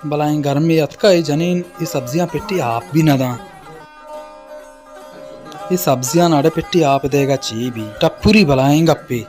بلائیں گرمے اتکا، اے جنین اے سبزیاں پٹی آپ بھی نہ داں۔ اے سبزیاں اڑے پٹی آپ دیگا چی بی؟ ٹپوری بلائیں گپے۔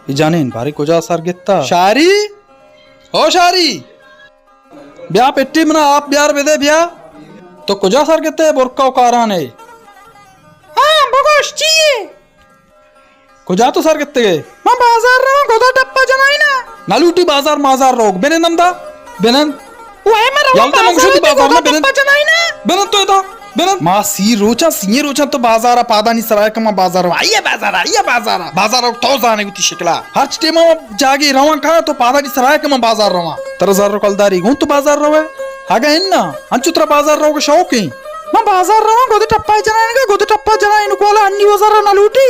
اے جنین باری کجا سر گتا؟ شاری، او شاری، بیا پٹی منا آپ بیار بدے بیا۔ تو کجا سر گتے برکا و کارانے؟ ہاں، بگوش، چی یے؟ کجا تو سر گتگے؟ من بازار رواں، گدا ٹپا جنائینا۔ نہ لوٹی بازار مازار روگ، بنند ہمدا، بنند۔ وے من رواں یلدا من بازار، گوشتی بازار گدا نہ بنند۔ ٹپا جنائینا۔ بنند تو ادا، بنند۔ ما سی روچاں، سی روچاں تو بازار پادانی سرائے کہ من بازار رواں۔ آئیے بازار، آئیے بازار۔ بازار تو زانے گوتی شکلا۔ ہرچ ٹیما جاگے رواں کھا تو پادانی سرائے کہ من بازار رواں۔ ترا زر و کلداری گوں تو بازار روے؟ اگا انا، انچو ترا بازار روگ شوق ایں؟ من بازار رواں، گد ٹپا جنائینگا، گد ٹپا جنائینگ والا انی وزر نہ لوٹی۔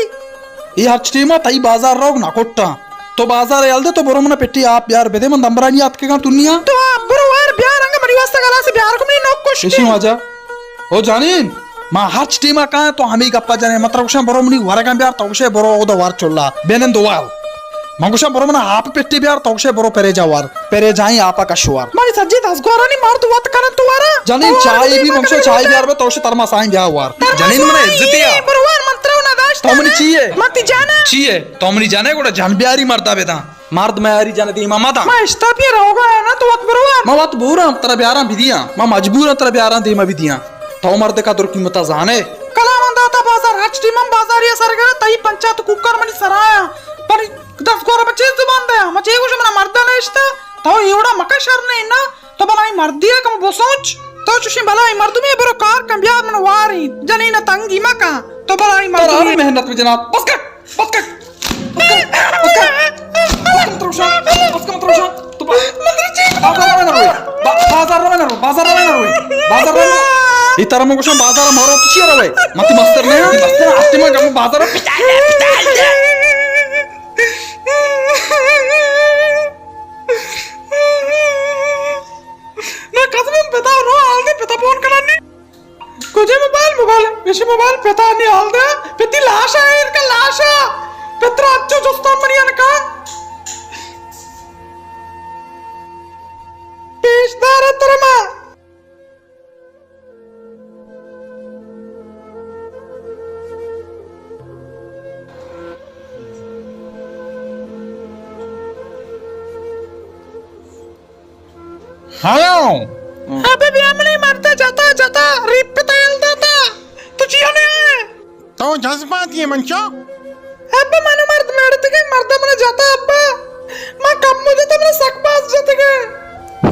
اے ہرچ ٹیما تئی بازار روگ نہ کٹاں۔ تو بازار یل دے، تو برو منا پٹی آپ بیار بدے، من دمبرانی آتکگاں تنیا۔ تو آپ برو وار بیار، انگا منی واسطہ گلاسے بیار کو منی نوک کشتے۔ اشی واجہ۔ او جنین، ما ہرچ ٹیما کاں تو ہمے گپا جنے، من ترا گوشاں برو منی ورگاں بیار، تو گوشے برو اودا وار چلا، بنند وار۔ من گوشاں برو منا آپ پٹی بیار، تو گوشے برو پریجا وار، پریجائیں آپا کش وار۔ منی سجی دزگورانی مرد وت کنن تو وارا۔ جنین تو وار چائے بھی، من گوشاں چائے بیار بے، تو گوشے ترماسائیں بیار وار۔ ترماسائیں جنین منا عزتی آ۔ برو وار، من ترا نہ داشت۔ تو منی چی ئے؟ من تی جانا۔ چی ئے؟ تو منی جانے گڑا جن بیاری مردا بداں۔ مرد میاری جن دیما مداں۔ ما اشتاپی روگا نا تو وت برو۔ ما وت بوراں ترا بیاراں بدیاں۔ ما مجبوراں ترا بیاراں دیما بدیاں۔ تو مرد قدر قیمتا زانے۔ کلام داتا بازار ہرچ ٹیم ہم بازاری سر گرا تئی پنچات کوکر منی سرایا۔ پر دزگور بچے زبان دیا۔ ما چے گوش منا مرد نہ اشتا۔ تو ایوڑا مکا شر نے نا۔ تو بلائی مردی ہے کم بسوچ۔ تو چوشیں بلائی مردمی برو کار کن بیا من واری۔ جنین تنگی مکا۔ تو بلائی مردمی۔ محنت بجنا۔ بس کر۔ بس کر، بس کر، بس کر۔ بس کر مت روشن، بس کر مت روشن۔ تو با-، بازار روے نہ روے۔ با-، بازار روے نہ روے، بازار روے نہ روے۔ بازار روے نہ روے۔ اے ترا من گوشاں بازار مارو تو چی روے؟ مت مستر نے، مستر آتے ما گم بازار پٹا لے، پٹا لے۔ نہ قسم پتا رو حال دے پتا فون کرنی۔ کجے موبائل؟ موبائل، ایشی موبائل پتا نی حال دے۔ پتی لاشا ایر کا لاشا۔ پترا اچو جستان منی انکا۔ پیش دار ترما۔ ہلو۔ ابا بیا منی مرد جتا جتا، ریپ پتا یل داتا۔ تو چیا نہ آئے؟ تو جذباتی ئے من چو؟ ابا منو مرد میڑتگے، مرد من جتا ابا۔ ما کمو جتا، من سک باز جتگے۔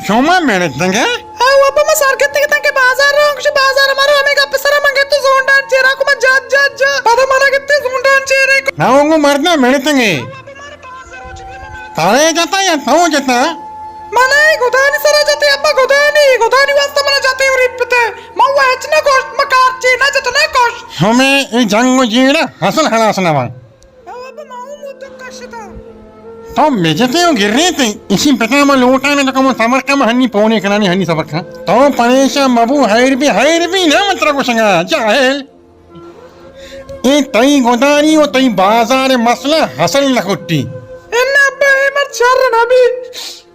شما میڑتگے؟ او ابا ما سر گتگے تاکہ بازار رو، کچھ بازار مارو ہمیں گپ سر من گتو زونڈان چیرا کو من جات جات جا۔ پدا منا گتے زونڈان چیرے کو۔ نہ وہ مرد نہ میڑتگے۔ ترے جتا یا تو جتا؟ من اے گدانی سرا جتے، ابا گدانی، گدانی واسطہ من جتے و ریپتے۔ من و ہچ نہ گوشت، من کارچی نہ جت نہ کش۔ ہمیں اے جنگ و جیڑہ حاصل خلاص نہ بن۔ او ابا ما او مدت کشتا۔ تو بجتے و گریتے، اسی پتا من لوٹانے تو کم صبر کم ہنی پونے کنانی ہنی صبر کن۔ تو پریشان مبو، حیر بی، حیر بی نہ متر گوشگا، جاہل۔ اے تئی گدانی و تئی بازار مسئلہ حسن نہ کٹی۔ انا ابا اے مرد شر نبی،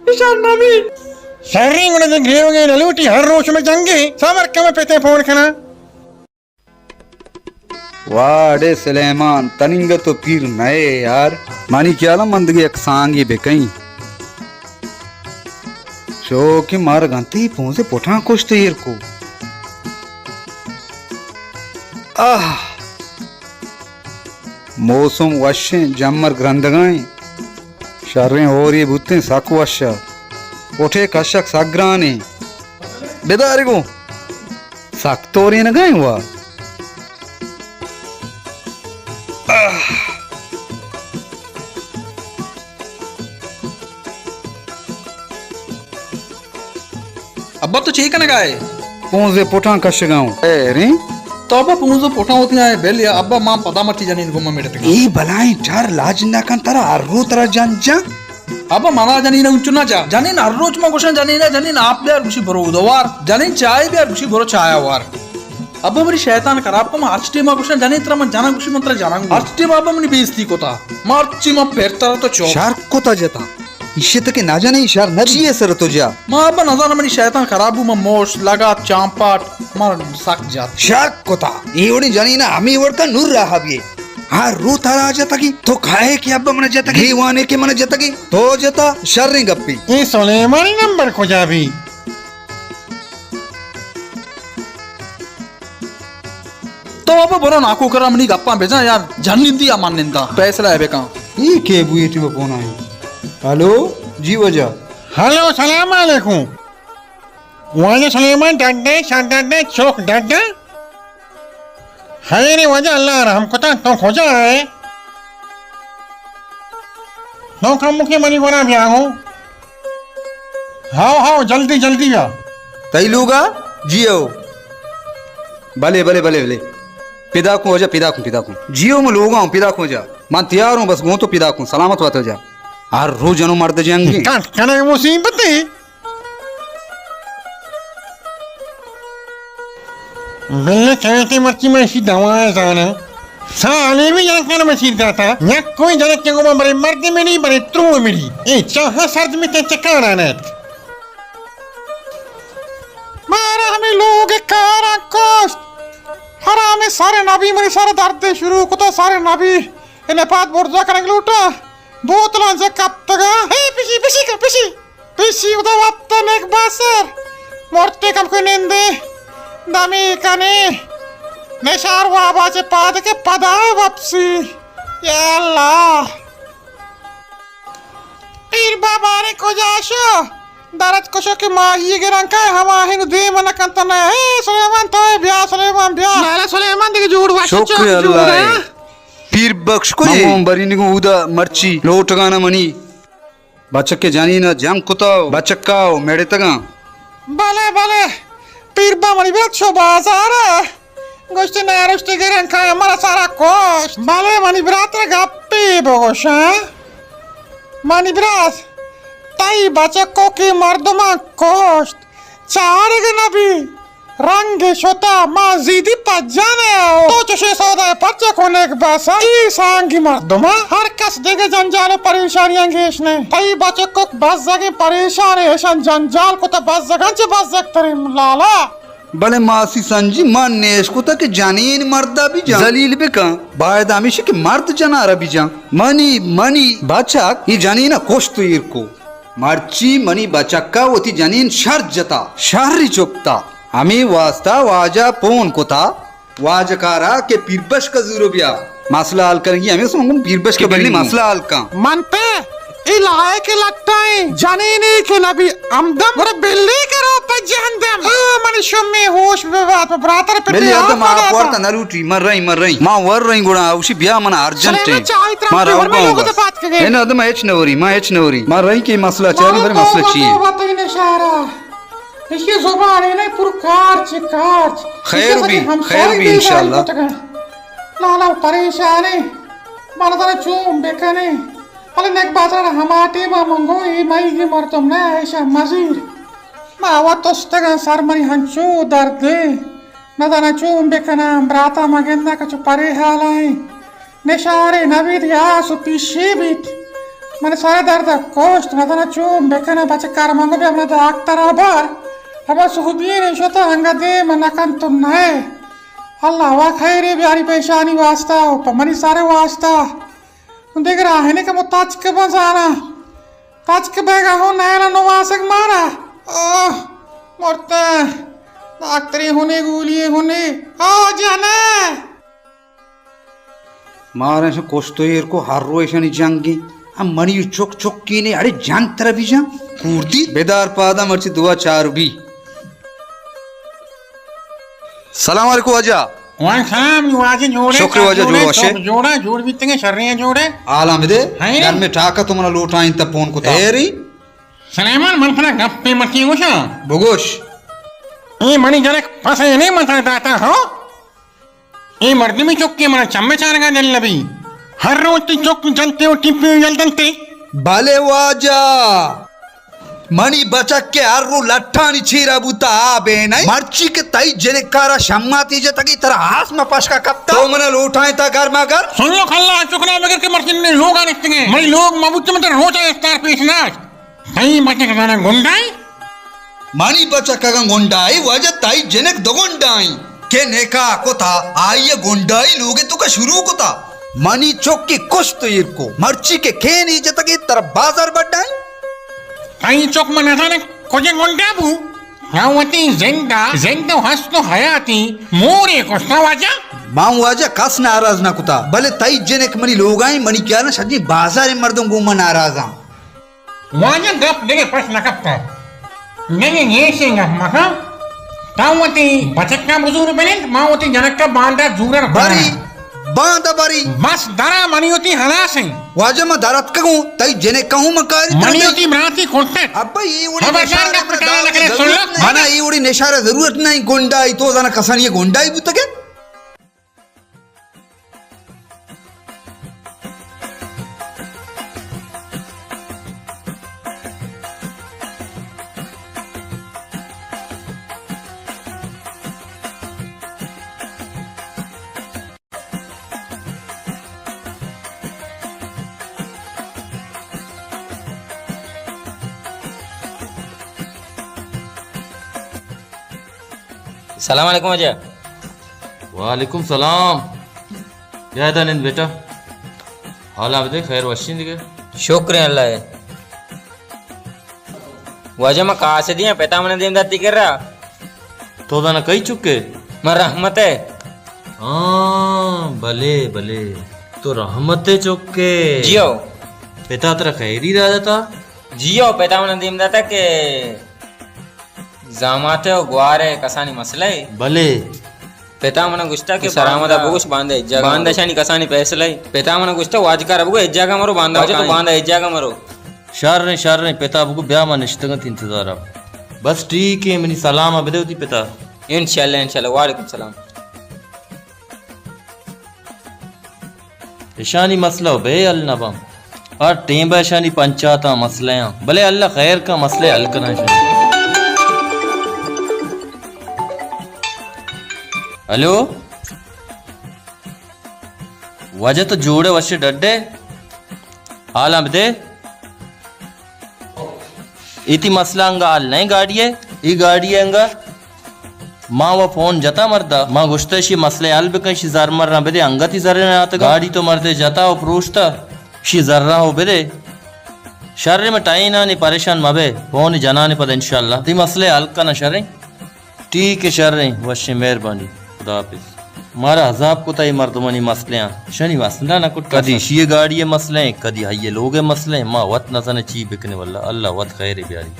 اے شر نبی۔ شریں گڑا دے گریوگے نہ لوٹی، ہر روچ میں جنگے، صبر کم پتے فون کنا۔ واڑے سلیمان، تننگہ تو پیر نئے یار۔ منی خیال ءَ من دگہ یک سانگے بکئیں۔ چو کہ مار گنتی پونزے پٹاں کشت ایر کو۔ آہ! موسم وشیں، جمر گرندگائیں۔ شریں ہوری بوتیں، سک وش ءَ۔ پٹے کشک سک گرانیں۔ بدارے گوں۔ سک تورینگائیں وا۔ آہ! ابا تو چے کنگا ئے؟ پونزے پٹاں کشگا اوں۔ اے ریں؟ تو ابا پونزے پٹاں وتی آئے بل یا ابا ما پدا مرچی جنین گوما میڑتگا۔ اے بلائیں ٹر لاج نہ کن ترا ہر رو ترا جن جن۔ ابا منا جنین انچو نہ جا۔ جنین ہر روچ ما گوشاں جنین جنین آپ بیار گوشی برو دوار۔ جنین چائے بیار گوشی برو چایا وار۔ ابا منی شیطان خراب کم ہرچ ٹیما گوشاں جنین ترا من جناں گوشی من ترا جناں گوشی۔ ہرچ ٹیما ابا منی بے عزتی کتا۔ مرچی ما پھر ترا تو چوک۔ شر کتا جتا۔ ایشی تو کہ نہ جنے، شر نہ بی۔ چیے سر تو جا؟ ما ابا نزاناں منی شیطان خراب بو، ما موش لگات چامپاٹ، ما سک جات۔ شر کتا۔ اے وڑیں جنینا ہمے وڑ کا نور راہ بیے۔ ہر رو ترا جتگی، تو کھائے کہ ابا من جتگی، دیوانے کہ من جتگی، تو جتا شریں گپی۔ اے سلیمانی نمبر کجا بی؟ تو ابا برو ناکو کرا منی گپاں بجاں یار، جنین دی امان نندا فیصلہ ہے بکاں۔ اے کے بوئی ٹیم فون آئی؟ ہلو، جی واجہ۔ ہلو، سلام علیکم۔ واجہ سلیمان ڈڈے، شر ڈڈے، چوک ڈڈے۔ خیر واجہ، اللہ رحم کتا، تو کجا ہے؟ تو کمکے منی گورا بیا گو۔ ہاؤ، ہاؤ، جلدی، جلدی بیا۔ تئی لوگا؟ جی ہو۔ بلے، بلے، بلے، بلے۔ پیدا کن واجہ، پیدا کن، پیدا کن۔ جی ہو، من لوگا ہوں، پیدا کن واجہ۔ من تیار ہوں، بس گوں تو پیدا کن، سلامت بات واجہ۔ ہر روز جنو مرد جنگی۔ کٹ کنے مصیبت ہے۔ بلے چیتے مرچی من اشی دوائیں زاناں۔ سالے میں جنکان میں سیر داتا۔ یک کوئی جنک کے گوما برے مرد میں نہیں، برے ترو میں نہیں۔ اے چاہا سرد میں تے چکانا نیت۔ مارا ہمیں لوگ کارا کوشت۔ حرام سر نبی منی سر درد شروع کتا سر نبی۔ اے نپاد برزا کنگ لوٹا۔ بوتلاں چہ کپتگاں۔ اے پشی، پشی کن، پشی۔ پشی ادا وپتہ نیک باسر۔ مرتے کم کوئی نندے۔ دمی کنے۔ نشار وابا چہ پاد کے پدا وپسی۔ یا اللہ۔ پیر بابا نے کجا شو؟ درت کشو کہ ماہی گران کا ہما ہن دیم نہ کنت نہ۔ اے سلیمان تو بیا، سلیمان بیا۔ لالا سلیمان دیگه جوڑ وش شکر چوک اللہ جوڑ ہے۔ پیر بخش کجے؟ من گوں برینگوں اودا مرچی لوٹگانا منی بچک ء جنین ء جنگ کتا و بچکا و میڑتگاں۔ بلے، بلے، پیربا منی برات شو بازار ء گوشت نارشت گرن کایا مرا سارا کوشت۔ بلے منی برات را گپے بگوشاں۔ منی برات، تئی بچکو کہ مردماں کوشت، چارگ نبی۔ رنگ شتا، ما زیدی پجانے آؤ۔ تو چشیں سودا پرچہ کنگ باسا؟ ای سانگی مردما ہر کس دگہ جنجال و پریشانی انگیش نے۔ تئی بچکک بزگیں پریشان، ایشان جنجال کتا، بزگاں چہ بزگ تریں لالا۔ بلے ماسی سنجی، من نیش کتا کہ جنین مردا بی جان۔ ذلیل بکن۔ باید ہمیشی کہ مرد جنارا بی جان۔ منی، منی بچک ای جنین کشت و ایر کو۔ مرچی منی بچکا وتی جنین شر جتا، شری چکتا۔ ہمے واستا واجہ پون کتا واجکارا کہ پیربشک زورو بیا، مسئلہ حل کنگی۔ ہمے سو من گوں پیربشک بلی مسئلہ حل کن۔ من پہ اے لائق لٹائیں جنینے کہ نبی ہمدم گڑا بلی کرو پہ جہندم۔ او من شمی ہوش ببات، براتر پہ بلی ادم آپ ورتا نلوٹی۔ من رہی، من رہی، ما ور رہی گڑا اوشی بیا من ارجنٹ۔ ما روگا ہوں بس۔ اے نہ، ما ہچ نہ وری، ما ہچ نہ وری۔ ما رہی کہ مسئلہ چاری، برے مسئلہ چی ہے؟ توبہ، توبہ، توبہ، نشارہ۔ اشی زبان ہے نہیں، پر کارچ، کارچ۔ خیر بی، خیر بی انشاءاللہ۔ لالا پریشان ہے، من زاناں چون بکنے۔ بلے نک بازار ہما ٹیما من گوں، اے مئیگی مردم نہ، ایشاں مزیر۔ ما وت استگاں، سر منی ہنچو درد ہے۔ نزاناں چون بکناں، براتا ما گنداں کہ چو پرے حالا ایں۔ نشارے نبیت کہ آس و پیشی بیت۔ من سر درد کشت، نزاناں چون بکناں، بچکار منگو بیا من داکترا بر۔ ہما سہبینے شتا انگا دیم نکن تو نئے۔ اللہ وا خیرے بیاری پیشانی واسطہ و پہ منی سارے واسطہ۔ دگہ راہے نے کہ مو تچک بزانا۔ تچک بیگا ہو نیلا نواسگ مارا۔ آہ، مرتاں۔ ڈاکٹرے ہنے، گولیے ہنے۔ آ جانا۔ مارا ایشاں کشت و ایر کو، ہر رو ایشانی جنگیں۔ ہم منی چک چکینے، اڑے جنگ ترا بیجاں۔ کوردی بدار پادا مرچی دعا چار بی۔ سلام علیکم واجہ۔ وعلیکم سلام، نی واجہ جوڑے؟ شکر واجہ، جوڑے، جوڑ وشے۔ تو جوڑا، جوڑ بیتگے، شریں جوڑے۔ حالاں بدے، ہاں۔ گرمیں ٹاکا تو منا لوٹائیں تا فون کتا۔ ہیری۔ سلیمان، من پدا گپے مرچی گوشاں۔ بگوش۔ اے منی جنک پسے نے متا داتا ہو۔ اے مردمی چکے منا چمے چارگا دل نبی۔ ہر روچ تی چک جنتے و ٹپی یل دنتے۔ بلے واجہ، منی بچک کہ ہر رو لٹانی چیرا بوتا آ بینائی۔ مرچی کہ تئی جنکارا شماتی جتگی ترا آس ما پشکا کپتا۔ تو منا لوٹائیں تا گرما گر۔ سن لو کلا چکنا بگر کہ مرچی نے لوگا نشتگے۔ منی لوگ مبوت من تر روچا افطار پیش ناش۔ تئی بچک زانا گنڈائی؟ منی بچک اگاں گنڈائی، واجہ تئی جنک دو گنڈائی۔ کہ نکاح کتا، آئی گنڈائی لوگ توکا شروع کتا۔ منی چکی کشت و ایر کو، مرچی کہ کینی جتگی ترا بازار بڈائی۔ تئی چک من نزانک کجے گنڈا بو؟ ہاں وتی زندا، زند و ہست و حیاتی مورے کشتا واجہ۔ من واجہ کس ناراض نہ کتا، بلے تئی جنک منی لوگائیں، منی خیالا شجی بازار مردم گوما ناراضاں۔ واجہ گپ دگہ پش نہ کپتہ۔ نگہ گیشیں گپ مکن۔ تو وتی بچکاں بزور بنند، ما وتی جنکا باندا زورن بری، باندا بری۔ بس درا منی وتی ہلاس انت۔ واجہ ما در اتکگوں، تئی جنکا ہوں مکاری منی وتی براتی کٹت۔ ابا اے وڑی خبردار نشارہ گپ ٹال نہ کرے، سن لو۔ منا اے وڑی نشارہ ضرورت نہیں، گنڈائی تو زانا کسانی گنڈائی بوتگے۔ سلام علیکم واجہ۔ وعلیکم سلام۔ بیا ادا نند بیٹا۔ حالاں بدے، خیر وشیں دگہ؟ شکر اللہ ء۔ واجہ ما قاصدی آں، پتا من دیم داتی کرا۔ تو دانا کئی چکے؟ من رحمت ء۔ ہاں، بلے، بلے۔ تو رحمت ء چکے؟ جی ہو۔ پتا ترا خیری را داتا؟ جی ہو، پتا من دیم داتا کہ زامات ء و گوار ء کسانی مسئلہ ء۔ بلے۔ پتا من گوشتا کہ سلامت ء بگوش باندا ہچ جاگہ، باندا شانی کسانی فیصلہ ء۔ پتا من گوشتا واجکار بگو ہچ جاگہ مرو، باندا واجہ تو باندا ہچ جاگہ مرو۔ شریں، شریں، پتا بگو بیا، من نشتگاں تئی انتظار ء۔ بس ٹھیک ہے، منی سلام ء بدے وتی پتا۔ انشاءاللہ، انشاءاللہ، وعلیکم السلام۔ اشانی مسئلہ بے حل نہ باں۔ ہر ٹیم ء اشانی پنچاتاں مسئلہ آں۔ بلے اللہ خیر کا مسئلہ حل کناں اشانی۔ ہلو؟ واجہ تو جوڑے وشے ڈڈے؟ حالاں بدے۔ اے تئی مسئلہ انگا حل نہ ایں گاڑی ء، اے گاڑی ء انگا ما و فون جتا مردا، ما گوشتہ اشی مسئلہ حل بکن، اشی زر مرنا بدے، انگت ای زر نہ آتگا۔ گاڑی تو مردے جتا و پروشتا، اشی زرا و بدے۔ شریں، من ٹائینانی پریشان مبے، فون جنانی پد انشاءاللہ تئی مسئلہ حل کناں۔ شریں۔ ٹھیک ہے، شریں، وشیں، مہربانی، خدا حافظ۔ مارا عذاب کتا اے مردمانی مسئلہ آں، شنی مسئلہ نہ کٹ۔ کدی شی گاڑی مسئلہ ہیں، کدی ہئی لوگ مسئلہ ہیں، ما وت نہ زنے چی بکنے، واللہ اللہ وت خیر بیاری۔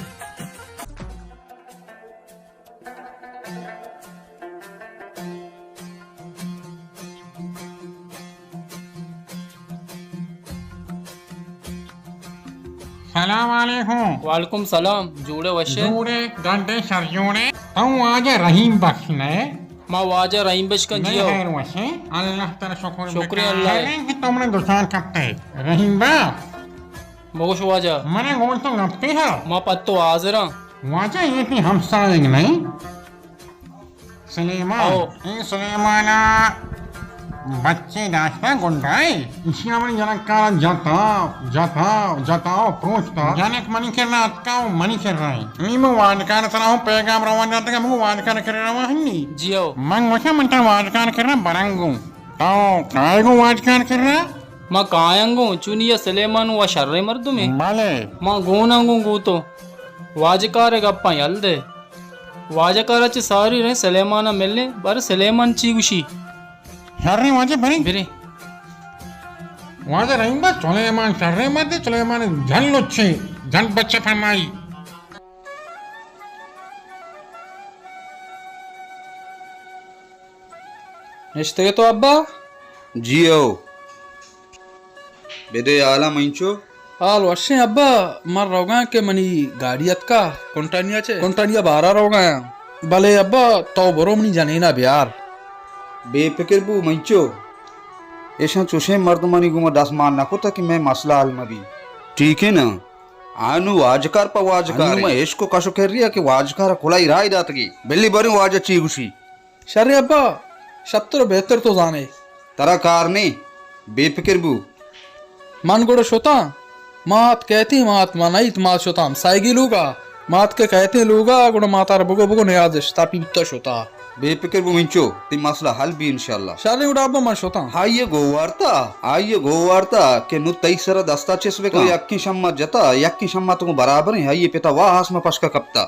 سلام علیکم۔ وعلیکم سلام، جوڑے وشے؟ جوڑے، گنڈے، شر جوڑے۔ تو واجہ رحیم بخش نئے؟ ما واجہ رحیم بخش کن، جی ہو۔ خیر وشے، اللہ تعالی شکر۔ شکر اللہ۔ کہ تو منا دوچار کپتے۔ رحیم بخش۔ بگوش واجہ۔ منا گون تو گپے ہا۔ ما پد تو حاضر ہاں۔ واجہ اے تئی ہمسائگ نئے؟ سلیمان۔ او۔ اے سلیمانا۔ بچے داشتہ گنڈائے۔ اشیا منی جنکارا جتا، جتا، جتا و پروشتا۔ جنک منی کرا اتکا و منی کرا ایں۔ نی من واجکار سرا ہوں پیغام روان داتگا، من واجکار کرا روان ہنی۔ جیو۔ من گوشا من ترا واجکار کرا برنگوں۔ تو کائے گوں واجکار کرا؟ ما کایاں گوں، چونی ء سلیمان وا شریں مردمے۔ بلے۔ ما گوناں گوں گوں تو۔ واجکار ء گپاں یل دے۔ واجکار ء چہ ساری رہیں سلیمان ء ملیں، بر سلیمان چی گوشی؟ شریں واجہ بریں۔ بریں۔ واجہ رحیم بخش سلیمان شریں مردے، سلیمان جن لچے، جن بچہ فرمائی۔ نشتگے تو ابا؟ جی ہو۔ بدے حالا منچو؟ حال وشیں ابا، من روگاں کہ منی گاڑی اتکا کنٹانیا چے۔ کنٹانیا بارا روگاں۔ بلے ابا، تو برو منی جنینا بیار۔ بے فکر بو منچو۔ ایشاں چوشیں مردمانی گوما دست مان نہ کتا کہ مئے مسئلہ حل مہ بی۔ ٹھیک ہے نا؟ آنو واجکار پہ واجکار انو۔ ما عشق و کش و کریا کہ واجکار کلائی راہ داتگی۔ بلی بریں واجہ چی گوشی؟ شریں ابا، شتر و بہتر تو زانے۔ ترا کار نے، بے فکر بو۔ من گڑا شتاں۔ مات کہتیں، مات منائیت، مات شتاں ہمسائگی لوگا۔ مات کہ کہتیں لوگا، گڑا ماتار بگو بگو نیازش، تا پیتا شتا۔ بے فکر بو منچو، تی مسئلہ حل بی انشاءاللہ۔ شریں گڑا ابا من شتاں۔ آئیے گو وارتا، آئیے گو وارتا کہ نو تئی سر دستا چس بکن۔ تو یکیں شما جتا، یکیں شما تو برابریں، آئیے پتا واہ آسما پشکا کپتا۔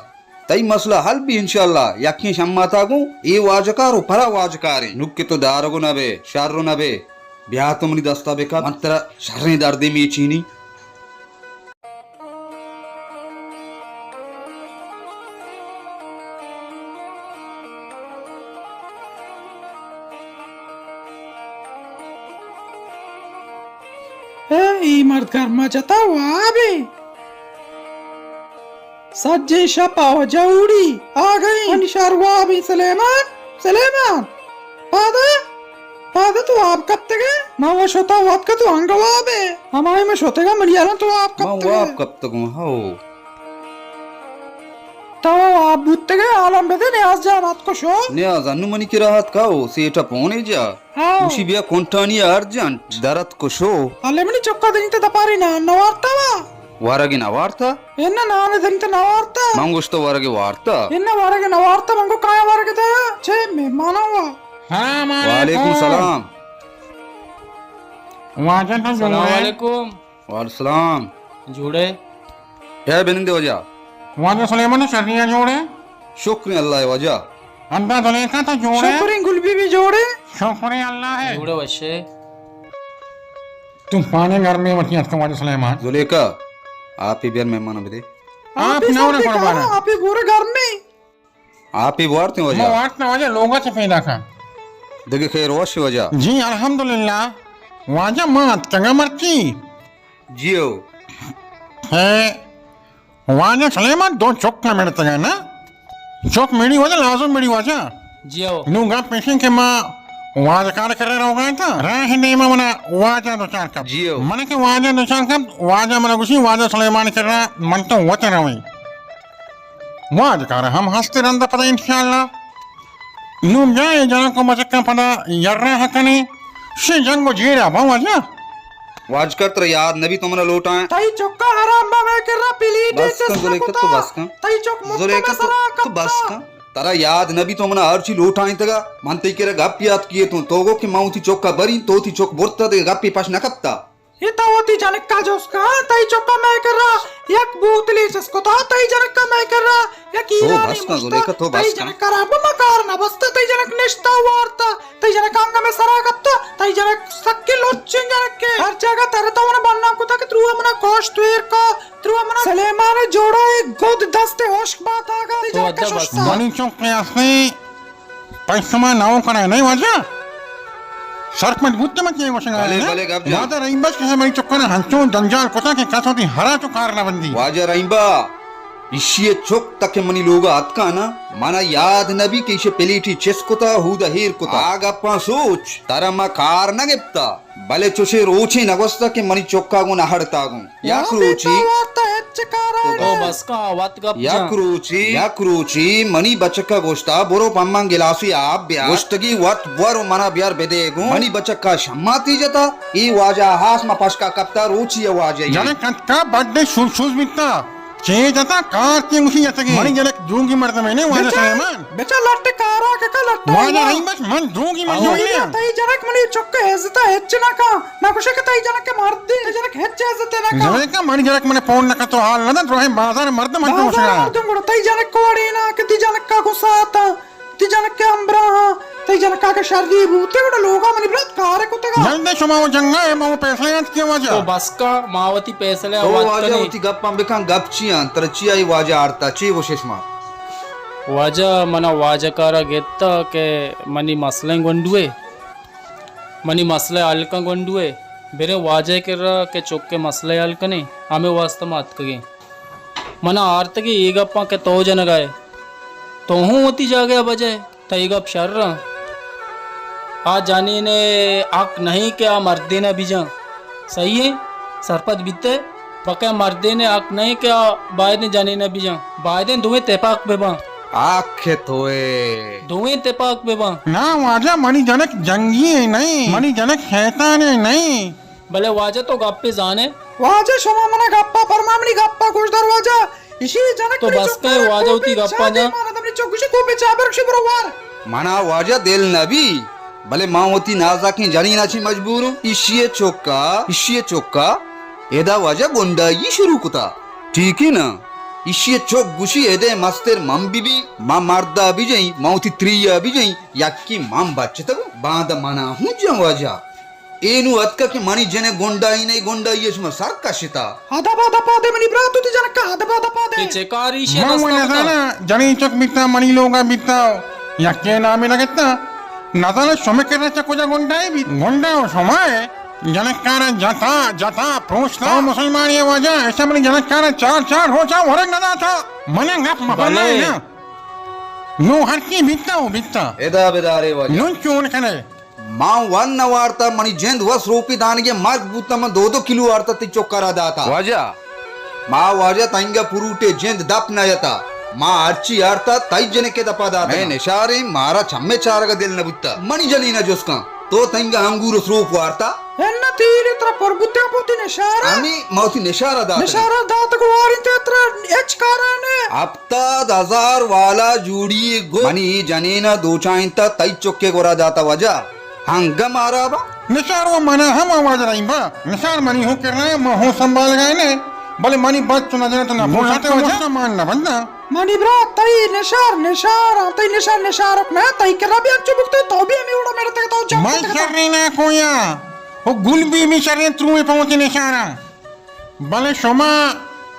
تئی مسئلہ حل بی انشاءاللہ، یکیں شماتا گوں اے واجکار و پرا واجکاریں۔ نوک کہ تو دارگ و نہ بے، شر و نہ بے، بیا تو منی دستا بکپ، من ترا شریں دردے میچینی۔ اے، اے مرد گرما جتا وابے۔ سجیں شپ ء جوڑی آگئی۔ منی شر وابیں سلیمان، سلیمان، پادا، پادا تو واب کپتگے؟ ما و شتا واب کہ تو انگہ وابے۔ ہمائی من شتگا منی یاراں تو واب من کپتگے۔ واب کپتگوں، ہو۔ تو واب بوتگے، عالم بدے، نیاز جان اتکو شو۔ نیاز انو منی کرا اتکا، ہو، سیٹا پونے جا۔ ہاؤ۔ گوشی بیا کنٹانی ارجنٹ درت کشو۔ الے منی چکا دنیت دپاری نان نوارتا وا۔ ورگی نوارتا؟ انا نان دنیت نوارتا۔ من گوشتا ورگی وارتا۔ انا ورگی نوارتا، من گو کایا ورگ دا؟ چے مہمانا وا؟ سلام علیکم۔ وعلیکم سلام۔ واجہ تو سلام جوڑے؟ علیکم۔ وعلیکم سلام۔ جوڑے؟ اے بنندے واجہ۔ واجہ سلیمان شرنی جوڑے؟ شکر اللہ واجہ۔ اندا زلیخا تو جوڑے؟ شکریں گل بی بی جوڑے؟ شکر اللہ ہے۔ جوڑے وشے۔ تو پانے گھر میں وتی اتکا واجہ سلیمان۔ زلیخا، آپ ہی بیر مہمان بدے۔ آپ آپ ہی نہ سر ہونا دے قربان کہا، ہے۔ آپ ہی بورے گھر میں۔ آپ ہی بوارتے واجہ؟ ما وارت نہ واجہ، لوگا چہ پیدا کن۔ دگہ خیر وش واجہ؟ جی الحمدللہ۔ واجہ ما اتکگا مرچی۔ جیو۔ ہے، واجہ سلیمان دو چک نہ مڑتگا نا؟ چک مڑی واجہ، لازم مڑی واجہ۔ جیو۔ نو گپ پیشن کہ ما واجہ کار کرے روگا تا، راہ نیما منا واجہ دو چار کپ۔ جیو۔ من کہ واجہ دو چار کپ، واجہ منا گوشی، واجہ سلیمان کرا من تو وت رویں۔ واجکار ہم ہست رند پدا انشاءاللہ۔ نوں بیا اے جنکو مچکاں پدا یرا ہکنیں۔ شی جنگ و جیڑا باں واجہ۔ واجکار ترا یاد نبی تو منا لوٹائیں۔ تئی چکا حرام با مئے کرا پلیٹے بس کن چست زلیخا، تو کتا۔ بس کن۔ تئی چک مت زلیخا، مئے تو، سرا تو بس کپتا۔ کن۔ ترا یاد نبی تو منا ہرچی لوٹائیں تگا۔ من تئی کرا گپ یاد کیے تو۔ تو گو کہ من وتی چکا برین، تو وتی چک برتا دے گپی پش نہ کپتا۔ اے تو وتی جنکا جست کن، تئی چکا مئے کرا یک بوتلے چست کتا، تئی جنکا مئے کرا یک تو ایرانی بس کن، مشتا، زلیخا، تو تئی بس کن۔ جنکا را بما کار نہ بستا، تئی جنک نشتا وارتا، تئی جنک انگا مئے سرا کپتا، تئی جنک سکیں لچیں جنکے، ہر جاگہ ترا تو منا بدنام کتا کہ تروا منا کشت ویر کا، تروا منا سلیمان جوڑا اے گد دست ہشک بات آگا، تئی تو جنکا ادا بس ششتا۔ کن۔ منی چکے ہستیں پہ شما نوکرے نئے واجہ؟ سرپد بوت من چے گوشگا بلے، آں؟ بلے، گپ جان۔ واجہ رحیم بخش کہ منی چکانا ہنچو جنجال کتا کہ کس وتی ہرا چو کار نہ بندی۔ واجہ رحیم با، اشی چک تک منی لوگا اتکا نا، منا یاد نہ بی کہ ایشی پلیٹی چست کتا، ہودا ہیر کتا۔ آ گپاں سوچ، ترا ما کار نہ گپتا۔ بلے چوشیں روچے نہ گوستہ کہ منی چکا گوں نہ ہڑتا گوں۔ یک روچی تو بس کن، وت گپ جن۔ یک روچی، یک روچی منی بچکا گوشتا، برو پہ من گلاسے آپ بیار۔ گوشتگی وت بور و منا بیار بدے گوں۔ منی بچکا شماتی جتا، اے واجہ ہاس ما پشکا کپتا، روچی ء واجہ ای۔ جنک اتکا بڈ شوز شوز بیتا۔ چے جتا کار کے مشی جتگے۔ منی جنک دونگی مردمے نے واجہ سلیمان۔ بچا لٹ کارا ککا لٹ واجہ رحیم بس من دونگی مردمے نے۔ تئی جنک منی چک عزتا ہچ نہ کا۔ نہ گوشے کہ تئی جنک مردے، تئی جنک ہچ عزت نہ کا۔ جنک منی جنک من پون نہ کتو حال نہ دن روہیں بازار مردم من تو بازار مردم گڑا تئی جنک کوڑی نا کہ تئی جنک کا گسا تا۔ تئی جنک ء ہمبراہاں، تئی جنک ء کہ شری بوتے گڑا لوگا منی برات کار کتگا۔ جلد شما و جنگا ہے، ما و پیسلہ انت کے واجہ۔ تو بس کا، ما وتی پیسلہ تو وت واجہ کنیں۔ وتی گپاں بکن، گپ چی انت؟ ترا چی آئی واجہ آرتا؟ چی گوشش ما؟ واجہ منا واجہ کارا گتا کہ منی مسئلہ گونڈوے، منی مسئلہ حل کن گونڈوے، بریں واجہ کرا کہ چک مسئلہ حل کنیں، ہمیں واسطہ ما اتکگیں۔ منا آرتگی اے گپاں کہ تو جنگا ئے، تو ہوں وتی جاگہ ء بجئے، تئی گپ شر انت۔ آ جنین ء حق نہیں کہ آ مردین ء بجن۔ صحیح ہے؟ سرپد بیتے؟ پکہ مردین ء حق نہیں کہ آ بایدیں جنین ء بجن۔ بایدیں دوئیں تپاک ببن۔ حق تو ہے۔ دوئیں تپاک ببن۔ نا واجہ، منی جنک جنگی ہے نہیں، منی جنک شیطان ہے نہیں۔ بلے واجہ تو گپے زانے۔ واجہ شما منا گپا پرما منی گپا گوش دار واجہ۔ اشی جنک تو منی بس چک کئے واجہ وتی گپا جا۔ مانا دمنی چک گوشی کوپے چا برکشی برو وار۔ منا واجہ دل نبی، بلے ما وتی نازاکیں جنینا چی مجبور ہوں۔ اشی چکا، اشی چکا، ادا واجہ گنڈائی شروع کتا۔ ٹھیک ہے نا؟ اشی چک گوشی ادے مستر من بی بی، ما مردا بجئیں، ما وتی تریا بجئیں، یکی من بچتگوں، باندا منا ہوں جن واجہ۔ اے نوں اتکا کہ منی جن ء گنڈائی نہ، گنڈائی ء شما سر کشتا۔ ادب ء دپا دے منی برات، وتی جنک ء ادب ء دپا دے۔ اے چے کاری شے من و نزاناں، جنین چک بیتا، منی لوگا بیتا، یکے نامے نہ گتا۔ نزاناں شمے کرا چہ کجا گنڈائی بیت۔ گنڈا و شما ہے، جنکارا جتا، جتا، پروشتا۔ او مسلمانی واجہ، ایشا منی جنکارا چار، چار روچا ورگ نہ داتا۔ منا گپ مپرمائے نا۔ نوں ہرچی بیتا و بیتا۔ ادا بدارے واجہ۔ نوں چون کنے؟ ما ون نہ وارتا، منی جند وس روپی دانگے مرگ بوتا، من دو دو کلو آرتا تئی چکا را داتا۔ واجہ۔ ما واجہ تنگا پروٹے جند دپ نہ یتا۔ ما ہرچی آرتا تئی جنکے دپا داتا۔ مئے نشاریں، مارا چمے چارگا دل نہ بوتا۔ منی جنینا جست کن، تو تنگا انگور سروپ وارتا؟ انا تیری ترا پر بوتے پوتی نشارا۔ ہمی ما وتی نشارا داتا۔ نشارا داتا کو وارین تے ترا اچ کارا نے۔ ہپتاد ہزار والا جوڑی گو منی جنینا دوچائینتا تئی چکے گورا داتا واجہ۔ ہنگہ مارا با۔ نشار و منا ہم آواز رہی با۔ نشار منی ہوں کرنا ہے، من ہوں سنبھال گئے نے۔ بلے منی بات تو نہ جنت نہ پوچھتے واجہ۔ مان نہ بندہ۔ منی برات تئی نشار نشار، تئی نشار نشارک نہ، تئی کرا بھی انچو بکتے، تو بھی ہمیں اوڑا میرے تک تو جب من شرین ہے کویا۔ او گل بھی بھی شرین تروے پہنچے نشارا۔ بلے شما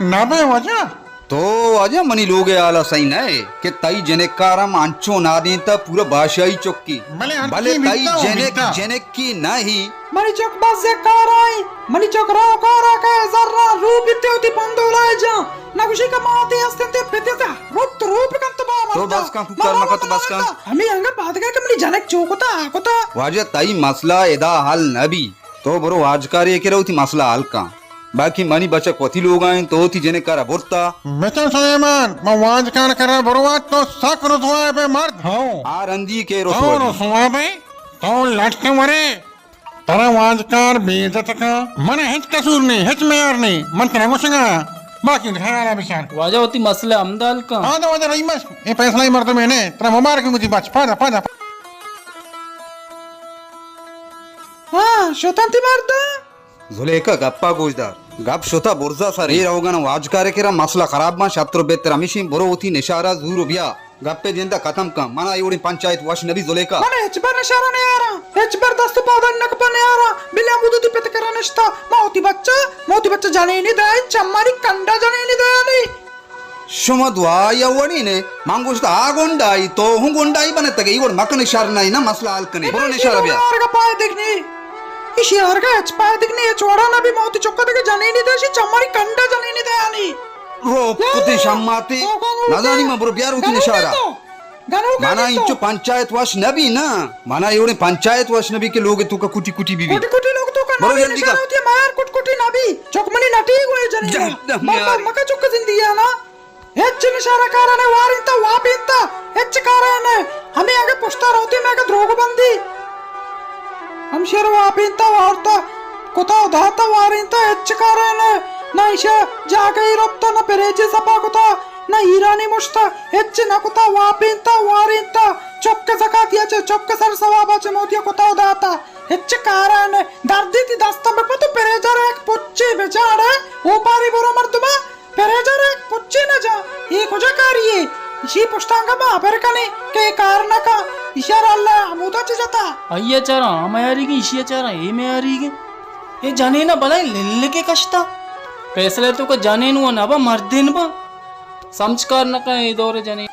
نہ بئے واجہ؟ تو واجہ منی لوگ ء حالا سہی نہ ئے کہ تئی جنکارم انچو نادینتا پورا باشائی چکی۔ بلے ہر بلے چی تئی بیتا و جنک بیتا۔ جنکی نہ ہی۔ منی چک بس یک کار آئی، منی چک رو کارا کہ زرا رو بیتے وتی پندولا جان۔ نہ گوشی کہ ماتے ہستن تے پتے سے روپ روپ کن تو با تو مرتا۔ بس کن کوکار مکا تو بس کن۔ ہمیں انگا پادگا کہ منی جنک چو کتا آ کتا۔ واجہ تئی مسئلہ ادا حل نہ بی۔ تو برو واجکارے کرا وتی مسئلہ حل کن۔ باقی منی بچک وتی لوگا انت، تو وتی جنک کرا برتا۔ بچن سلیمان، من واجکار کرا بروا تو سک رسوا بے مرد۔ ہاں۔ آ رندی کے رسوا ہاں، بی؟ رسوا بے۔ تو لٹکن ورے۔ ترا واجکار بے عزت کا۔ من ہچ قصور نہیں، ہچ میار نہیں۔ من ترا گوشگا۔ باقی خیال بچار۔ واجہ وتی مسئلہ ہمدا حل کن۔ ہاں تو واجہ رحیم بس۔ اے فیصلہ مردم نے۔ ترا مبارک مجھے بچ۔ پادا، پادا۔ ہاں، شتن تی مرد۔ زلیخا گپا گوش دار۔ گپ شتا برزا سر۔ اے روگن واجکارے کرا مسئلہ خراب باں، شتر و بہتر ہمیشیں برو وتی نشارا زور و بیا۔ گپے جندا ختم کن۔ منا اے وڑیں پنچایت وش نبی زلیخا۔ من ہچبر نشارا نیاراں۔ ہچبر دست و پادا نکپا نیاراں۔ بلے ہمودو تی پت کرا نشتا۔ ما وتی بچہ، ما وتی بچہ جنینی دائیں، چمانی کنڈا جنینی دائیں۔ شما دعا یا وڑی نے، من گوشت آ گنڈائی، تو ہوں گنڈائی بنتگے، ای وڑ مکن شر نہ، نہ مسئلہ حل کنے۔ برو نشارا بیا۔ آرگا پائے دگنی۔ ایشی آرگا اچ پائے دگنی، اچ وڑا نہ بی موتی چکا دگے جنینی دے، شی چماری کنڈا جنینی دے آنی۔ رو کتی شماتی۔ نزانی من برو بیار ہوتی نشارا۔ گنوکا منا گندو۔ انچو پنچایت وش نبی نا۔ منا ایوڑیں پنچایت وش نبی کہ لوگ توکا کٹی کٹی بی بی۔ کٹی کٹی لوگ توکا برو نبی، جلدی نشان کا۔ ہوتی مار کٹ کٹی نبی۔ چک منی نٹی گوئے جنین۔ جہنم مکا، یاری۔ مکا چک زندگی ہے نا۔ ہچ نشارہ کارا نے وارینتا، واپینتا، ہچ کارا نے۔ ہمیں اگہ پشتا روتی میں اگہ دروگ بندی۔ ہمشیر واپینتا وارتا، کتا داتا وارینتا، ہچ کارا نے۔ نہ ایشا جاگہی رپتا، نہ پریجی سپا کتا، نہ ایرانی مشتا، ہچ نہ کتا، واپینتا، وارینتا۔ چک زکاتیا چہ، چک سر ثوابا چہ موتیا کتا داتا۔ ہچ کارا نے۔ دردی تی دستم بپا تو پریجر ایک پچی بچاڑے، اوپاری برو مردما۔ پریجر ء پچے نہ جا، اے کجا کاری اے؟ ایشی پشتانگا ما ہبر کنیں کہ اے کار نہ کن، ایشی ء را اللہ ء ہمودا چہ جتا۔ آئی ء چارا آ میاریگیں، ایشی ء چارا اے میاریگیں۔ اے جنین ء بلائیں للکے کشتا۔ فیصلہ تو کہ جنین و نہ با، مردین با۔ سمجھ کار نہ کن اے دور جنین۔